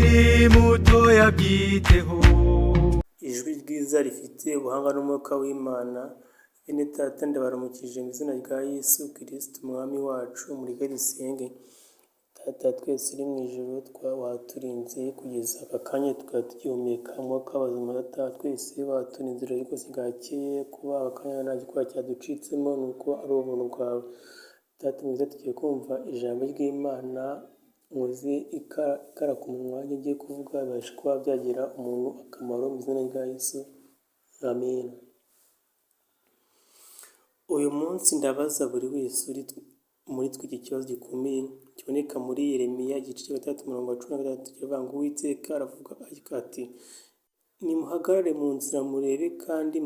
Ukiri mutoya byiteho. Ijwi ryiza rifite ubuhanga n'umwuka w'Imana. Bene data, ndabaramukije mu izina rya Yesu Kristo Umwami wacu. Mureke dusenge. Data twese uri mu ijuru, waturinze kugeza aka kanya tukaba tugihumeka umwuka w'abazima. Data twese waturinze ijoro rwose bwakeye, kuba aka kanya nta gikuba cyaducitsemo ni uko ari ubuntu bwawe. Data mwiza, tugiye kumva ijambo ry'Imana, muzi ikara ku munwa ngiye kuvuga bibasha kuba byagira umuntu akamaro mu izina rya Yesu, amen. Uyu munsi ndabaza buri wese uri muri twe iki kibazo gikomeye kiboneka muri Yeremiya igice cya 6, umurongo wa 13, kivuga ngo: "Uwiteka aravuga ati: Nimuhagarare mu nzira murebe, kandi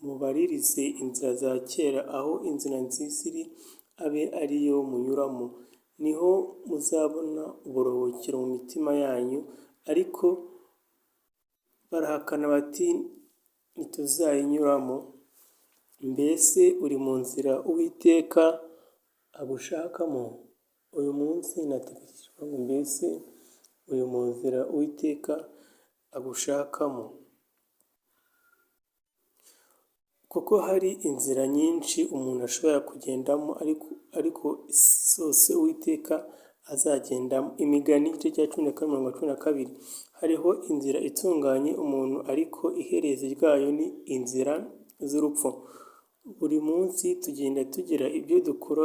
mubaririze inzira za kera, aho inzira nziza iri, abe ariyo munyuramo, niho muzabona uburuhukiro mu mitima yanyu. Ariko barahakana bati: Ntituzayinyuramo." Mbese uri mu nzira Uwiteka agushakamo? Uyu munsi natekereje ngo: mbese uri mu nzira Uwiteka agushakamo? Kuko hari inzira nyinshi umuntu ashobora kugendamo, ariko si zose Uwiteka azagendamo. Imigani igice cya 12, umurongo wa 12: "Hariho inzira itunganye umuntu, ariko iherezo ryayo ni inzira z'urupfu." Buri munsi tugenda tugira ibyo dukora,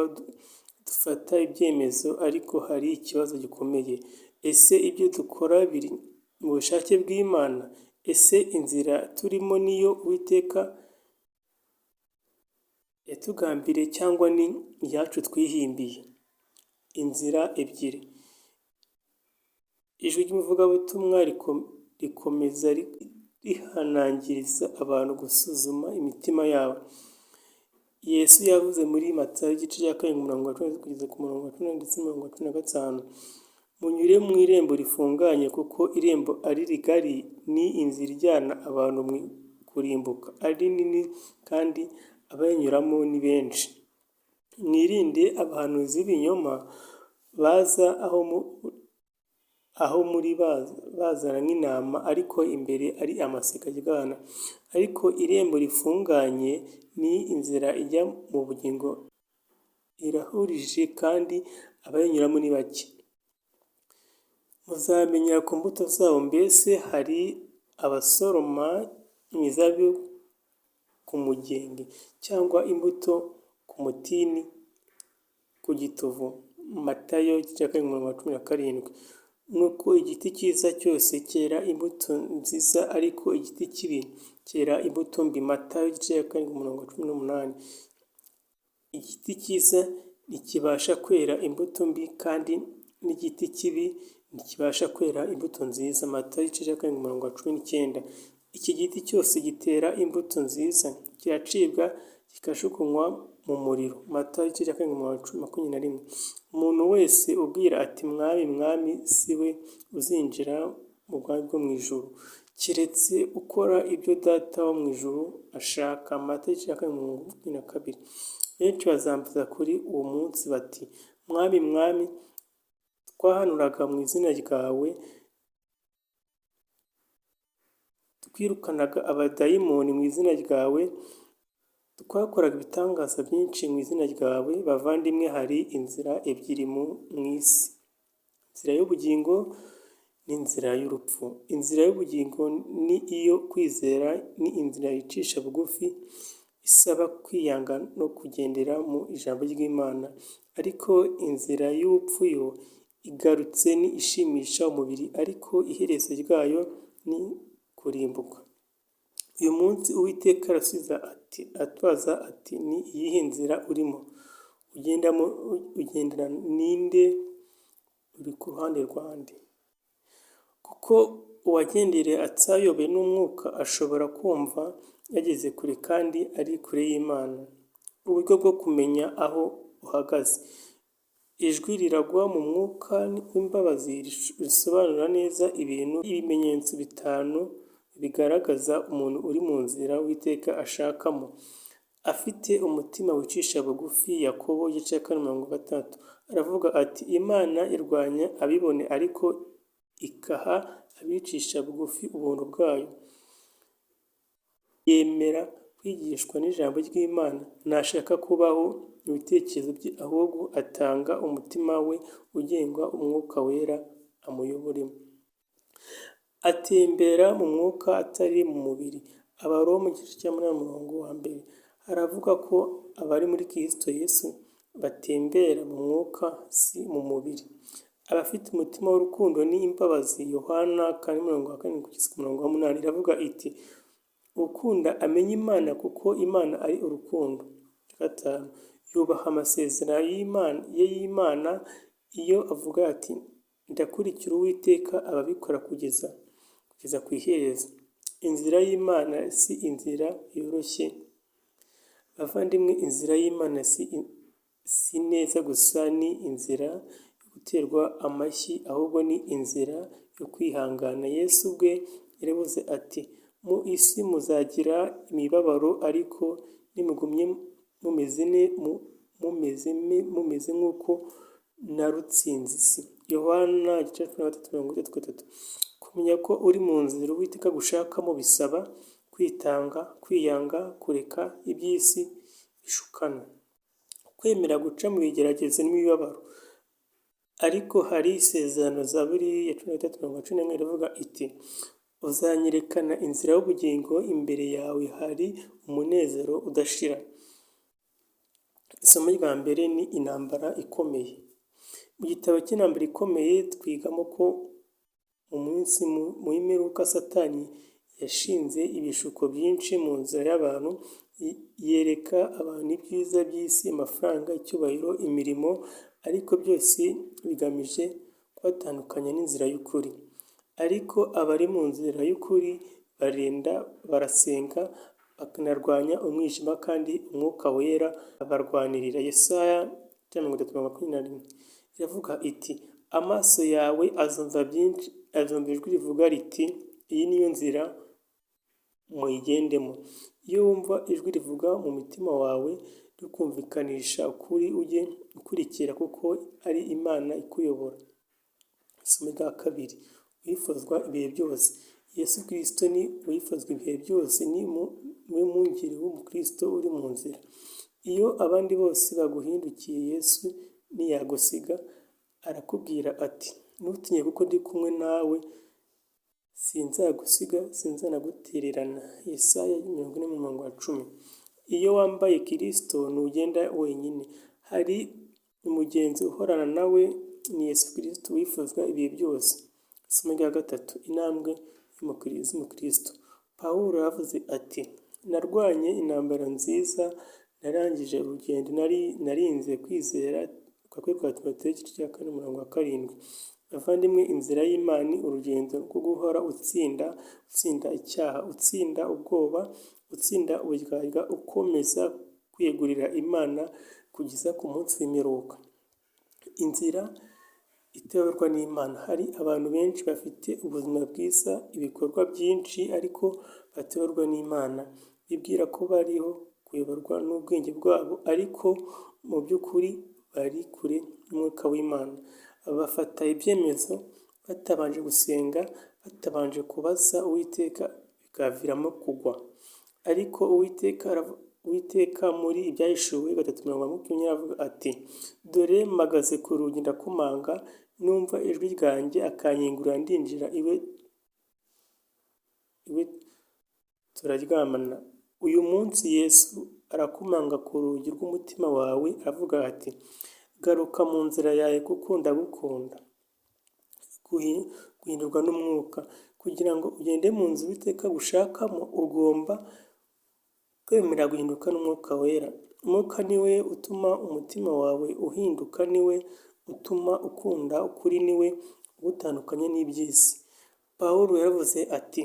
dufata ibyemezo, ariko hari ikibazo gikomeye: ese ibyo dukora biri mu bushake bw'Imana? Ese inzira turimo niyo Uwiteka yatugambiriye, cyangwa ni iyacu twihimbiye? Inzira ebyiri. Ijwi ry'umuvugabutumwa rikomeza rihanangiriza abantu gusuzuma imitima yabo. Yesu yavuze muri Matayo igice cya 7, umurongo wa 10 kugeza ku murongo wa 10 ndetse n'umurongo wa 15: "Munyure mu irembo rifunganye, kuko irembo ari rigari, ni inzira ijyana abantu mu kurimbuka ari nini, kandi abayinyuramo ni benshi. Mwirinde abahanuzi b'ibinyoma baza aho muri bazana nk'intama, ariko imbere ari amasega aryana. Ariko irembo rifunganye ni inzira ijya mu bugingo iraruhije, kandi abayinyuramo ni bake. Muzamenyera ku mbuto zabo. Mbese hari abasoroma imizabibu ku mugenge, cyangwa imbuto ku mutini ku gitovu?" Matayo igice cya 7, umurongo wa 17. "Nuko igiti cyiza cyose cyera imbuto nziza, ariko igiti kibi cyera imbuto mbi." Matayo igice cya 7, umurongo wa 18. "Igiti cyiza ntikibasha kwera imbuto mbi, kandi n'igiti kibi ntikibasha kwera imbuto nziza." Matayo igice cya 7, umurongo wa 19. "Iki giti cyose kitera imbuto nziza kiracibwa kikajugunywa mu muriro." Matayo igice cya 7, umurongo wa 21. "Umuntu wese ubwira ati: Mwami, Mwami, si we uzinjira mu bwami bwo mu ijuru, keretse ukora ibyo Data wo mu ijuru ashaka." Matayo igice cya 7, umurongo wa 22. "Benshi bazambaza kuri uwo munsi bati: Mwami, Mwami, twahanuraga mu izina ryawe, twirukanaga abadayimoni mu izina ryawe, twakoraga ibitangaza byinshi mu izina ryawe." Bavandimwe, hari inzira ebyiri mu isi: inzira y'ubugingo n'inzira y'urupfu. Inzira y'ubugingo ni iyo kwizera, ni inzira yicisha bugufi, isaba kwiyanga no kugendera mu ijambo ry'Imana. Ariko inzira y'urupfu yo igarutse, ni ishimisha umubiri, ariko iherezo ryayo ni kurimbuka. Uyu munsi Uwiteka arasubiza ati, atubaza ati: ni iyihe nzira urimo ugendamo? Ugendana ninde? Uri ku ruhande rwande? Kuko uwagendereye atayobowe n'umwuka ashobora kumva yageze kure kandi ari kure y'Imana. Uburyo bwo kumenya aho uhagaze. Ijwi riragwa mu mwuka w'imbabazi risobanura neza ibintu. Ibimenyetso bitanu bigaragaza umuntu uri mu nzira Uwiteka ashakamo. Afite umutima wicisha bugufi. Yakobo igice cya 4, umurongo wa 6 aravuga ati: "Imana irwanya abibone, ariko ikaha abicisha bugufi ubuntu bwayo. Yemera kwigishwa n'ijambo ry'Imana, ntashaka kubaho mu bitekerezo bye ahubwo atanga umutima we ugengwa Umwuka Wera amuyoboremo. Atembera mu mwuka atari mu mubiri. Abaroma igice cya 8 umurongo wa 1 haravuga ko abari muri Kristo Yesu batembera mu mwuka si mu mubiri. Abafite umutima w'urukundo n'imbabazi. Yohana 4 umurongo wa 7 kugeza ku murongo wa 8 iravuga iti ukunda amenya Imana kuko Imana ari urukundo. 5 yubaha amasezerano ye y'Imana. Iyo avuga ati ndakurikira Uwiteka, ababikora kugeza ku iherezo. Inzira y'Imana si inzira yoroshye. Bavandimwe, inzira y'Imana si neza gusa, ni inzira yo guterwa amashyi, ahubwo ni inzira yo kwihangana. Yesu ubwe yaravuze ati mu isi muzagira imibabaro, ariko nimugumye mumeze nk'uko narutsinze isi. Yohana igice cya 13 mirongo itatu gatatu. Kumenya ko uri mu nzira Uwiteka agushakamo bisaba kwitanga, kwiyanga, kureka iby'isi bishukana, kwemera guca mu bigeragezo n'imibabaro. Ariko hari isezerano. Zaburi ya 13 mirongo 11 iravuga iti uzanyerekana inzira y'ubugingo, imbere yawe hari umunezero udashira. Isomo rya mbere ni intambara ikomeye. Mu gitabo cy'intambara ikomeye twigamo ko mu minsi y'imperuka Satani yashinze ibishuko byinshi mu nzira y'abantu, yereka abantu ibyiza by'isi, amafaranga, icyubahiro, imirimo, ariko byose bigamije kubatandukanya n'inzira y'ukuri. Ariko abari mu nzira y'ukuri barinda, barasenga, bakanarwanya umwijima kandi Umwuka Wera abarwanirira. Yesaya 30:21 iravuga iti amaso yawe azumva byinshi, azumva ijwi rivuga riti iyi niyo nzira muyigendemo. Iyo wumva ijwi rivuga mu mutima wawe rikumvikanisha ukuri, ujye ukurikira kuko ari Imana ikuyobora. Isomo rya kabiri, uwifuzwa ibihe byose. Yesu Kristo ni uwifuzwa ibihe byose, ni we mwungeri w'umukristo uri mu nzira. Iyo abandi bose baguhindukiye, Yesu ntiyagusiga, arakubwira ati ntutinye kuko ndi kumwe nawe, sinzagusiga, sinzanagutererana. Yesaya 40 umurongo wa 10. Iyo wambaye Kristo ntugenda wenyine, hari umugenzi uhorana nawe, ni Yesu Kristo wifuzwa ibihe byose. Isomo rya gatatu, intambwe z'umukristo. Pawulo yavuze ati narwanye intambara nziza, narangije urugendo, narinze kwizera. Kwa Timoteyo igice cya 4 umurongo wa 7. Bavandimwe, inzira y'Imana ni urugendo rwo guhora utsinda, utsinda icyaha, utsinda ubwoba, utsinda uburyarya, ukomeza kwiyegurira Imana kugeza ku munsi w'imperuka. Inzira itayoborwa n'Imana. Hari abantu benshi bafite ubuzima bwiza, ibikorwa byinshi, ariko batayoborwa n'Imana. Bibwira ko bariho kuyoborwa n'ubwenge bwabo, ariko mu by'ukuri bari kure y'Umwuka w'Imana. Bafata ibyemezo batabanje gusenga, batabanje kubaza Uwiteka, bikabaviramo kugwa. Ariko Uwiteka muri Ibyahishuwe 3:20 avuga ati dore mpagaze ku rugi ndakomanga, numva ijwi ryanjye akankingurira ndinjira iwe turaryamana. Uyu munsi Yesu arakomanga ku rugi rw'umutima wawe avuga ati garuka mu nzira yawe kuko ndagukunda. Guhindurwa n'Umwuka. Kugira ngo ugende mu nzu Uwiteka agushakamo, ugomba kwemera guhinduka n'Umwuka Wera. Umwuka niwe utuma umutima wawe uhinduka, niwe utuma ukunda ukuri, niwe ugutandukanya n'iby'isi. Pawulo yaravuze ati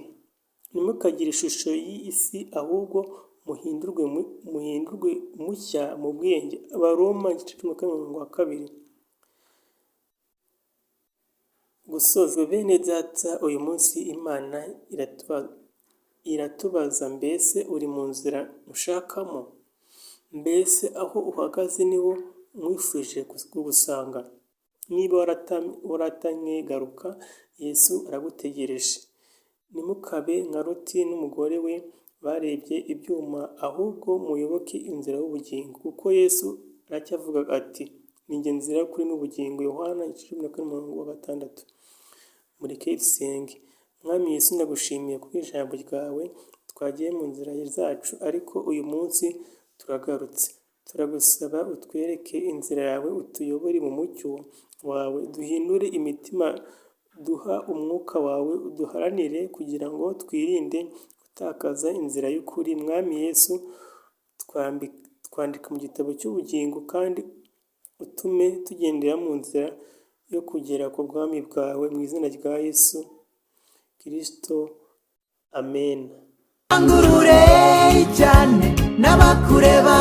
ntimukagire ishusho y'isi, ahubwo muhindurwe mushya mu bwenge. Abaroma igice cya 12 umurongo wa 2. Gusozwa. Bene Data, uyu munsi Imana iratubaza, mbese uri mu nzira nshakamo? Mbese aho uhagaze niho nkwifurije kugusanga? Niba waratanye, garuka, Yesu aragutegereje. Ntimukabe nka Loti n'umugore we barebye ibyuma, ahubwo muyoboke inzira y'ubugingo, kuko Yesu aracyavuga ati: "Ni jye nzira y'ukuri n'ubugingo." Yohana 14:6. Mureke dusenge. Mwami Yesu, ndagushimiye kubw'ijambo ryawe. Twagiye mu nzira zacu, ariko uyu munsi turagarutse. Turagusaba utwereke inzira yawe, utuyobore mu mucyo wawe, duhindure imitima, duha umwuka wawe, uduharanire kugira ngo twirinde gutakaza inzira y'ukuri. Mwami Yesu, twandika mu gitabo cy'ubugingo kandi utume tugendera mu nzira yo kugera ku bwami bwawe, mu izina rya Yesu Kirisito, amen. Ngurure cyane n'abakureba.